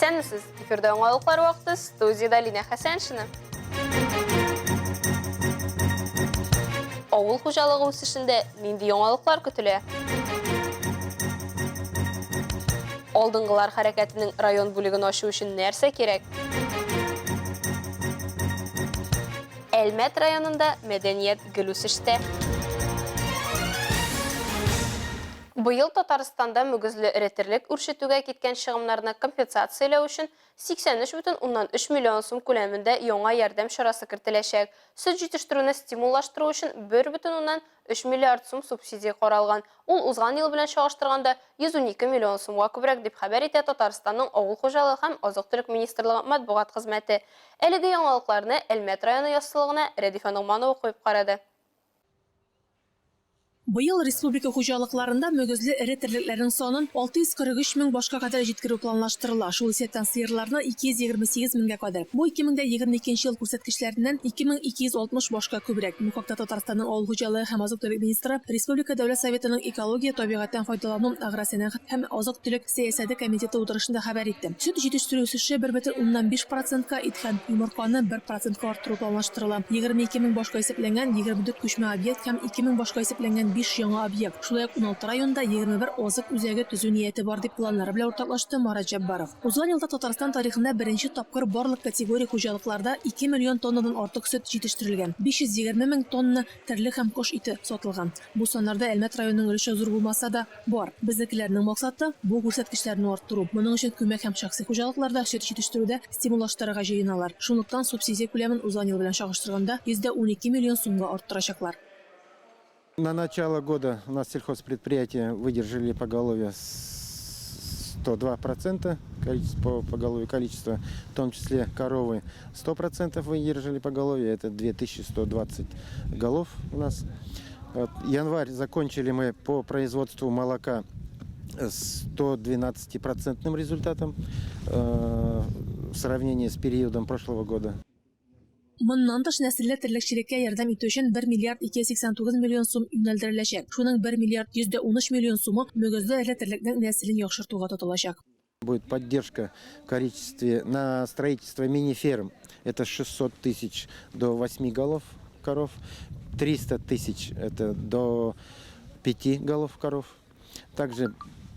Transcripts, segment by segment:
Исәнмесез! Эфирда яңалыклар вакыты, студиядә Линә Хәсәншина. Авыл хуҗалыгы үсешендә нинди яңалыклар көтелә? Алдынгылар хәрәкәтенең район бүлеген ачу өчен нәрсә кирәк? Әлмәт районында мәдәният гел үсештә. Быел Татарстанда мөгезле эре терлек үрчетүгә киткән чыгымнарны компенсацияләү өчен 83,3 миллион сум күләмендә яңа ярдәм чарасы кертеләчәк. Сөт җитештерүне стимуллаштыру өчен 1,3 миллиард сум субсидия каралган. Ул узган ел белән чагыштырганда 112 миллион сумга күбрәк, дип хәбәр итә Татарстанның Авыл хуҗалыгы һәм азык-төлек министрлыгы матбугат хезмәте. Әлеге яңалыкларны Әлмәт районы яссылыгына Рәдифә Ногманова куеп карады. Быел республика хуҗалыкларында мөгезле эре терлекләрнең санын 643 мең башка кадәр җиткерү планлаштырыла, шул исәптән сыерларны 228 меңгә кадәр. Бу 2022 нче ел күрсәткечләреннән 2260 башка күбрәк. Бу хакта Татарстанның авыл хуҗалыгы һәм азык-төлек министры, республика Дәүләт Советының экология, табигатьтән файдалану, агросәнәгать һәм азык-төлек сәясәте комитеты утырышында хәбәр итте. Сөт җитештерү үсеше 1,5 процентка, ит һәм йомырканы бер процентка арттыру планлаштырыла. 22 мең башка исәпләнгән 24 күчмә объект һәм 2 мең башка исәпләнгән биш яңа объект, шулай ук 16 районда 21 азык үзәге төзү нияте бар, дип планнары белән уртаклашты Марат Җәббаров. Узган елда Татарстан тарихында беренче тапкыр барлык категория хуҗалыкларда 2 миллион тоннадан артык сөт җитештерелгән, 520 мең тонна терлек һәм кош ите сатылган. Бу саннарда Әлмәт районының өлеше зур булмаса да, бар. Безнекеләрнең максаты, бу күрсәткечләрне арттыру. Моның өчен күмәк һәм шәхси хуҗалыкларда сөт җитештерүдә стимуллаштырырга җыеналар. Шунлыктан субсидия күләмен узган ел белән чагыштырганда 12 миллион сумга арттырачаклар. На начало года у нас сельхозпредприятия выдержали поголовье 102 процента по поголовью количество, в том числе коровы 100 процентов выдержали поголовье, это 2120 голов у нас. Вот, январь закончили мы по производству молока с 112-процентным результатом э, в сравнении с периодом прошлого года. Моннан тыш, нәселле терлекчелеккә ярдәм итү өчен 1 миллиард 289 миллион сум юнәлдереләчәк. Шуның 1 миллиард 113 миллион сумы мөгезле эре терлекнең нәселен яхшыртуга тотылачак. Будет поддержка в количестве на строительство мини-ферм. Это 600 тысяч до 8 голов коров, 300 тысяч это до 5 голов коров. Также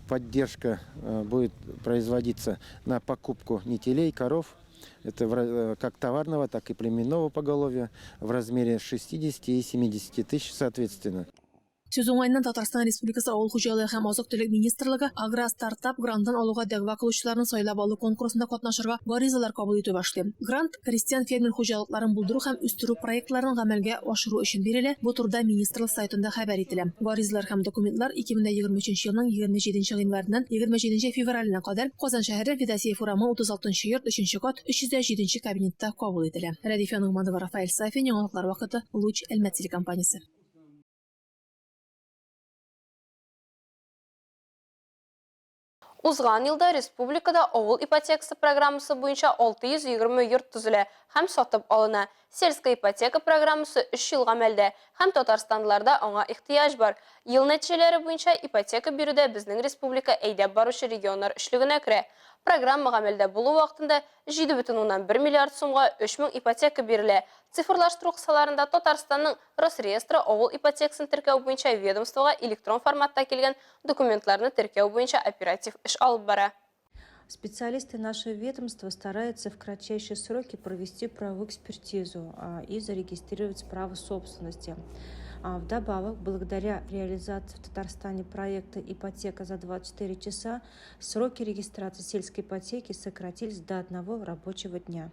поддержка э, будет производиться на покупку нетелей, коров. Это э, как товарного, так и племенного поголовья в размере 60 и 70 тысяч соответственно. Сүз уңаеннан, Татарстан Республикасы Авыл хуҗалыгы һәм азык-төлек министрлыгы Агростартап грантын алуга дәгъва кылучыларны сайлап алу конкурсында катнашырга гаризалар кабул итү башлый. Грант крестьян-фермер хуҗалыкларын булдыру һәм үстерү проектларын гамәлгә ашыру өчен бирелә, бу турыда министрлык сайтында хәбәр ителә. Гаризалар һәм документлар 2023 нче елның 27 нче гыйнварыннан 27 нче февраленә кадәр Казан шәһәре, Федосеев урамы, 36 нчы йорт, өченче кат, 307 нче кабинетта кабул ителә. Рәдифә Ногманова, Рафаэль Сафин, Яңалыклар вакыты, Луч, Әлмәт телекомпаниясе. Узган елда республикада авыл ипотекасы программасы буенча 620 йорт төзелә һәм сатып алына. Сельская ипотека программасы өч ел гамәлдә һәм татарстанлыларда аңа ихтыяҗ бар. Ел нәтиҗәләре буенча ипотека бирүдә безнең республика әйдәп баручы регионнар өчлегенә керә. Программа гамәлдә булу вакытында 7,1 миллиард сумга 3000 ипотека бирелә. Цифрлаштыру кысаларында Татарстанның Росреестры авыл ипотекасын теркәү буенча ведомствога электрон форматта килгән документларны теркәү буенча оператив эш алып бара. Специалисты нашего ведомства стараются в кратчайшие сроки провести правовую экспертизу и зарегистрировать право собственности. Вдобавок, благодаря реализации в Татарстане проекта «Ипотека за 24 часа» сроки регистрации сельской ипотеки сократились до одного рабочего дня.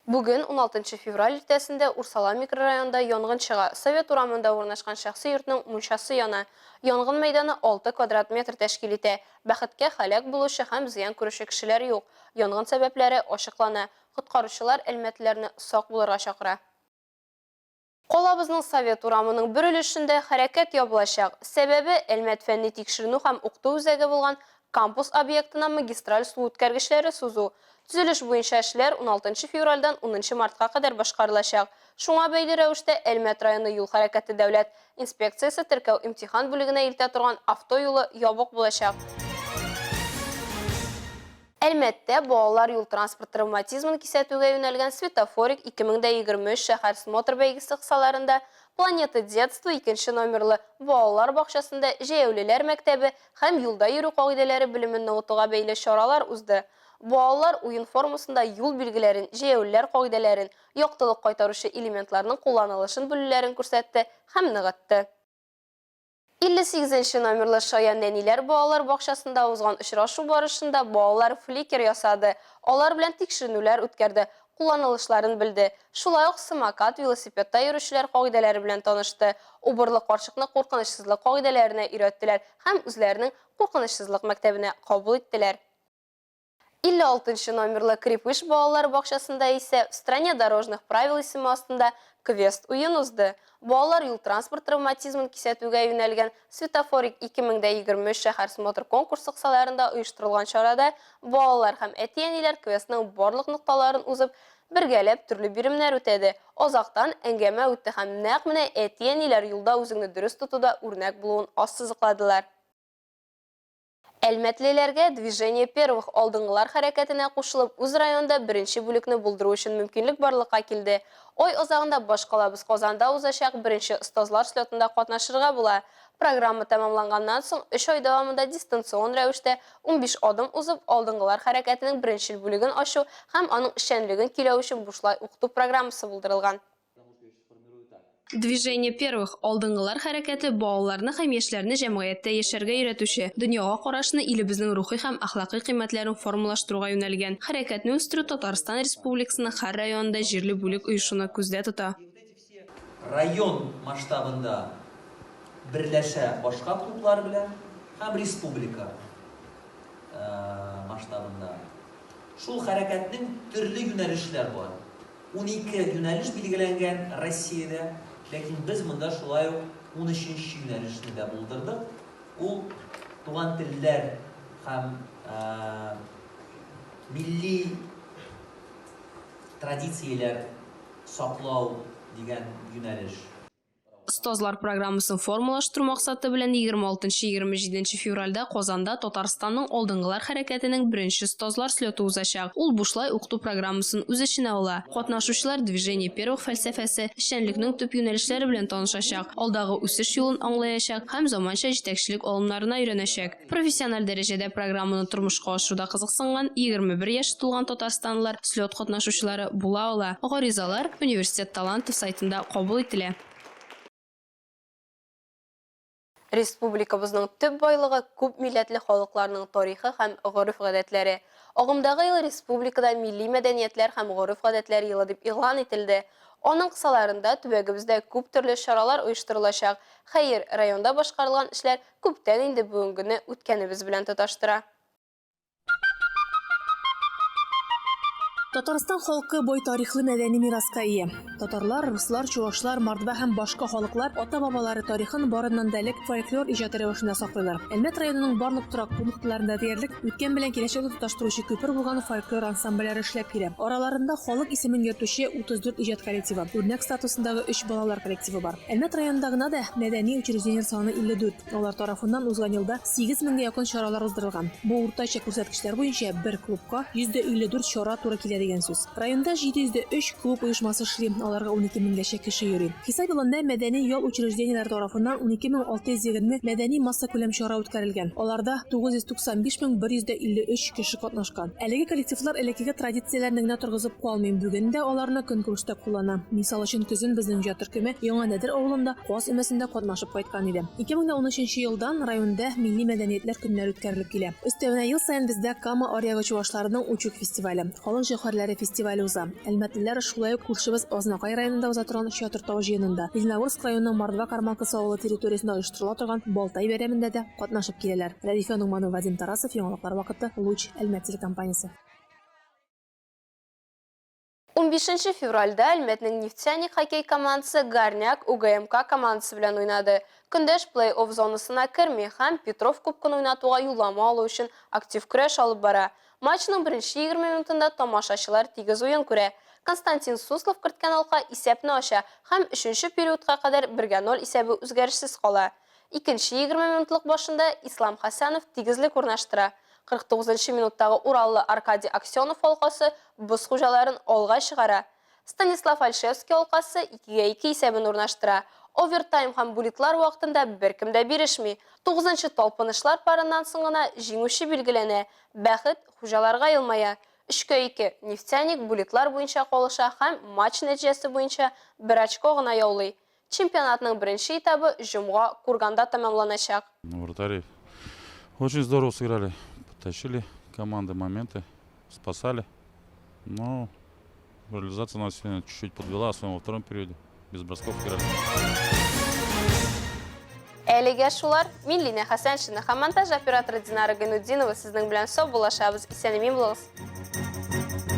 Бүген, уналтынчы февраль иртәсендә Урсала микрорайонында янгын чыга. Совет урамында урнашкан шәхси йортның мунчасы яна. Янгын мәйданы 6 квадрат метр тәшкил итә. Бәхеткә, һәлак булучы һәм зыян күрүче кешеләр юк. Янгын сәбәпләре ачыклана. Коткаручылар әлмәтлеләрне сак булырга чакыра. Калабызның Совет урамының бер өлешендә хәрәкәт ябылачак. Сәбәбе, Әлмәт фәнни-тикшеренү һәм укыту үзәге булган кампус объектына магистраль су үткәргечләре сузу. Төзелеш буенча эшләр уналтынчы февральдән унынчы мартка кадәр башкарылачак. Шуңа бәйле рәвештә Әлмәт районы юл хәрәкәте дәүләт инспекциясе теркәү-имтихан бүлегенә илтә торган авто юлы ябык булачак. Әлмәттә балалар юл-транспорт травматизмын кисәтүгә юнәлгән Светофорик 2023 шәһәр смотр бәйгесе кысаларында Планета детства икенче номерлы балалар бакчасында җәяүлеләр мәктәбе һәм юлда йөрү кагыйдәләре белемен ныгытуга бәйле чаралар узды. Балалар уен формасында юл билгеләрен, җәяүлеләр кагыйдәләрен, яктылык кайтаручы элементларның кулланылышын белүләрен күрсәтте һәм ныгытты. 58 нче номерлы Шаян нәниләр балалар бакчасында узган очрашу барышында балалар фликер ясады, алар белән тикшеренүләр үткәрде, кулланылышларын белде. Шулай ук самокат, велосипедта йөрүчеләр кагыйдәләре белән танышты, убырлы карчыкны куркынычсызлык кагыйдәләренә өйрәттеләр һәм үзләренең куркынычсызлык мәктәбенә кабул иттеләр. 56 нчы номерлы Крепыш балалар бакчасында исә В стране дорожных правил исеме астында квест-уен узды. Балалар юл-транспорт травматизмын кисәтүгә юнәлгән Светофорик 2023 шәһәр смотр-конкурсы кысаларында оештырылган чарада балалар һәм әти-әниләр квестның барлык нокталарын узып, бергәләп төрле биремнәр үтәде. Азактан әңгәмә үтте һәм нәкъ менә әти-әниләр юлда үзеңне дөрес тотуда үрнәк булуын ассызыкладылар. Әлмәтлеләргә Движение первых алдынгылар хәрәкәтенә кушылып, үз районында беренче бүлекне булдыру өчен мөмкинлек барлыкка килде. Ай азагында башкалабыз Казанда узачак беренче остазлар слетында катнашырга була. Программа тәмамланганнан соң, өч ай дәвамында дистанцион рәвештә 15 адым узып, алдынгылар хәрәкәтенең беренчел бүлеген ачу һәм аның эшчәнлеген көйләү өчен бушлай укыту программасы булдырылган. Движение первых, алдынгылар хәрәкәте балаларны һәм яшьләрне җәмгыятьтә яшәргә өйрәтүче, дөньяга карашны, илебезнең рухи һәм әхлакый кыйммәтләрен формалаштыруга юнәлгән. Хәрәкәтне үстерү Татарстан Республикасының һәр районында җирле бүлек оешуны күздә тота. Район масштабында берләшә башка клублар белән һәм республика масштабында. Шул хәрәкәтнең төрле юнәлешләр бар. 12 юнәлеш билгеләнгән Россиядә, ләкин без монда шулай ук унөченче юнәлешне дә булдырдык. Ул туган телләр һәм милли традицияләр саклау дигән юнәлеш. Остазлар программасын формалаштыру максаты белән 26-27 нче февральдә Казанда Татарстанның алдынгылар хәрәкәтенең беренче остазлар слеты узачак. Ул бушлай укыту программасын үз эченә ала. Катнашучылар Движение первых фәлсәфәсе, эшчәнлекнең төп юнәлешләре белән танышачак, алдагы үсеш юлын аңлаячак һәм заманча җитәкчелек алымнарына өйрәнәчәк. Профессиональ дәрәҗәдә программаны тормышка ашыруда кызыксынган 21 яше тулган татарстанлылар слет катнашучылары була ала. Гаризалар Университет талантов сайтында кабул ителә. Республикабызның төп байлыгы, күп милләтле халыкларның тарихы һәм гореф-гадәтләре. Агымдагы ел республикада Милли мәдәниятләр һәм гореф-гадәтләр елы дип игълан ителде. Аның кысаларында төбәгебездә күп төрле чаралар оештырылачак. Хәер, районда башкарылган эшләр күптән инде бүгенгене үткәнебез белән тоташтыра. Татарстан халкы бай тарихлы мәдәни мираска ия. Татарлар, руслар, чувашлар, мордва һәм башка халыклар ата-бабалары тарихын барыннан да элек фольклор иҗаты рәвешендә саклыйлар. Әлмәт районының барлык торак пунктларында диярлек үткән белән киләчәкне тоташтыручы күпер булган фольклор ансамбльләре эшләп килә. Араларында халык исемен йөртүче 34 иҗат коллективы, үрнәк статусындагы өч балалар коллективы бар. Әлмәт районында гына да мәдәни учреждениеләр саны 54. Алар тарафыннан узган елда 8 меңгә якын чаралар уздырылган. Бу уртача күрсәткечләр буенча бер клубка 154 чара туры килә дигән сүз. Районда 703 клуб оешмасы эшли, аларга 12 меңгәчә кеше йөри. Хисап елында мәдәни ял учреждениеләре тарафыннан 12620 мәдәни-массакүләм чара үткәрелгән, аларда 995 мең 153 кеше катнашкан. Әлеге коллективлар элеккеге традицияләрне генә торгызып калмый, бүген дә аларны көнкүрештә куллана. Мисал өчен, көзен безнең иҗат төркеме Яңа Нәдер авылында Каз өмәсендә катнашып кайткан иде. 2013 елдан районда милли мәдәниятләр көннәре үткәрелеп килә. Өстәвенә ел саен бездә Кама аръягы чувашларының Учук фестивале, халык җәүһәрләре фестивале уза. Әлмәтлеләр шулай ук күршебез Азнакай районында уза торган Чатыр тау җыенында, Лениногорск районының Мордва Кармалкасы авылы территориясендә оештырыла торган Балтай бәйрәмендә дә катнашып киләләр. Рәдифә Ногманова, Вадим Тарасов, Яңалыклар вакыты, Луч, Әлмәт телекомпаниясе. Унбишенче февральдә Әлмәтнең Нефтяник хоккей командасы Горняк УГМК командасы белән уйнады. Көндәш плей-офф зонасына керми һәм Петров кубкын уйнатуга юллама алу өчен актив көрәш алып бара. Матчның беренче 20 минутында тамашачылар тигез уен күрә. Константин Суслов керткән алка исәпне ача һәм өченче периодка кадәр бергә ноль исәбе үзгәрешсез кала. Икенче 20 минутлык башында Ислам Хәсәнов тигезлек урнаштыра. 49 нчы минуттагы ураллы Аркадий Аксенов алкасы боз хуҗаларын алга чыгара. Станислав Ольшевский алкасы икегә ике исәбен урнаштыра. Овертайм һәм буллитлар вакытында беркем дә бирешми. Тугызынчы талпынышлар парыннан соң гына җиңүче билгеләнә. Бәхет хуҗаларга елмая. Өчкә ике, Нефтяник буллитлар буенча калыша һәм матч нәтиҗәсе буенча бер очко гына яулый. Чемпионатның беренче этабы җомга Курганда тәмамланачак. Вратари очень здорово сыграли, подтащили команды, моменты, спасали. Но реализация нас сегодня чуть-чуть подвела, особенно во втором периоде. Без бросков играли. Әлегә шулар. Мин Линә Хәсәншина һәм монтаж операторы Динара Гайнутдинова сезнең белән саубуллашабыз. Исән-имин булыгыз.